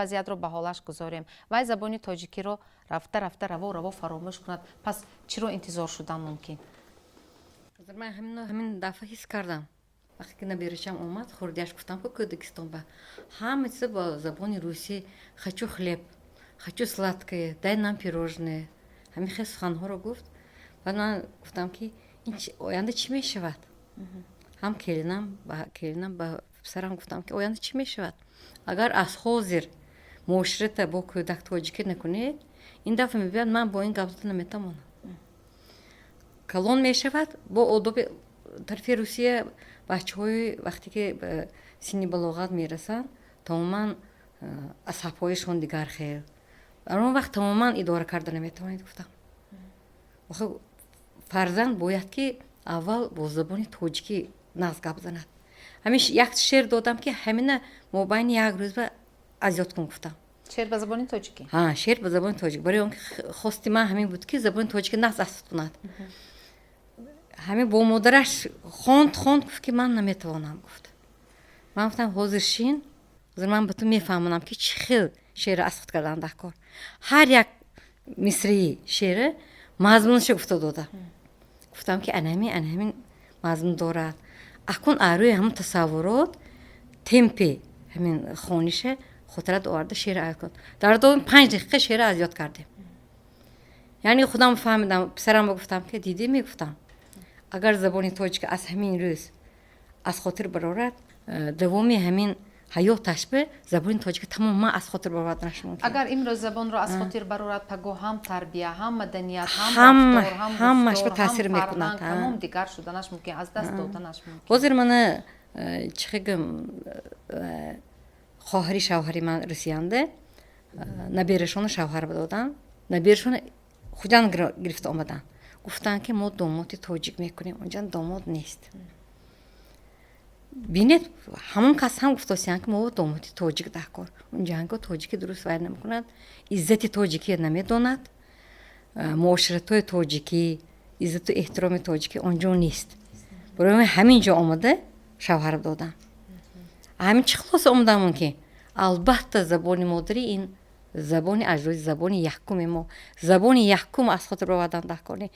Вазъиятро ба ҳолаш гузорем, вай забони тоҷикиро рафта рафта, раво раво фаромӯш кунад, пас чиро интизор шудан мумкин? Ман ҳамин дафъа ҳис кардам, вақте ки наберачам омад, хурдиаш, гуфтам, ки кӯдакистон ба ҳама чиза бо забони русӣ: «Хочу хлеб, хочу сладкое, дай нам пирожное», ҳамин хел суханҳоро гуфт. Баъд ман гуфтам, ки ин оянда чӣ мешавад? Ҳам келинам, ба писарам гуфтам, ки оянда чӣ мешавад, агар аз ҳозир муоширата бо кӯдак тоҷикӣ накунед? Ин дафъа мебиёяд, ман бо ин гап зада наметавонам. Калон мешавад, бо одоби тарафи Русия. Бачаҳои вақте ки ба синни балоғат мерасанд, тамоман асабҳояшон дигар хел. Дар он вақт тамоман идора карда наметавонед, гуфтам. Охи, фарзанд бояд ки аввал бо забони тоҷикӣ нағз гап занад. Ҳамин як шеър додам, ки ҳамина мобайни як рӯз ба аз ёд кун, гуфтам. Шеър ба забони тоҷикӣ? Ҳа, шеър ба забони тоҷик. Барои он ки хости ман ҳамин буд, ки забони тоҷикӣ нағз аз худ кунад. Ҳамин бо модараш хонд, хонд, гуфт, ки ман наметавонам, гуфт. Ман гуфтам: «Ҳозир шин, ҳозир ман ба ту мефаҳмонам, ки чӣ хел шеърро аз худ кардан дар кор». Ҳар як мисраи шеъра мазмунашо гуфта дода, гуфтам, ки анҳамин мазмун дорад. Акун аз рӯи ҳамун тасаввурот, темпи ҳамин хониша хотират оварда, шеър аз кун. Дар давоми 5 дақиқа шеърро аз ёд кардем. Яъне худам фаҳмидам. Писарамро гуфтам, ки дидӣ, мегуфтам, агар забони тоҷика аз ҳамин рӯз аз хотир барорад, давоми ҳамин ҳаёташ ба забони тоҷика тамоман аз хотир бароварданаш мумкин. Агар имрӯз забонро аз хотир барорад, пагоҳ ҳам тарбия, ҳам маданият, ҳам рафтор, ҳам ҳамаш ба гуфтор, таъсир ҳам мекунад. фарҳанг тамом дигар шуданаш мумкин, аз даст доданаш мумкин. Ҳозир мана чӣ гӯм, хоҳари шавҳари ман русиянда наберашона шавҳар доданд. Наберашона Хуҷанд гирифта омаданд. Гуфтанд, ки мо домоди тоҷик мекунем, онҷа домод нест. Бинед, ҳамон кас ҳам гуфтосиянд, ки мо домоди тоҷик дар кор. Унҷанго тоҷикӣ дуруст вай намекунад, иззати тоҷикӣ намедонад, муоширатҳои тоҷикӣ, иззату эҳтироми тоҷикӣ он ҷо нест. Барои ҳамин ҷо омада шавҳар додам. Ҳамин чӣ хулоса омадам мумкин? Албатта, забони модарӣ ин забони аҷдодӣ, забони якуми мо, забони якум аз хотир баровардан дар кор не.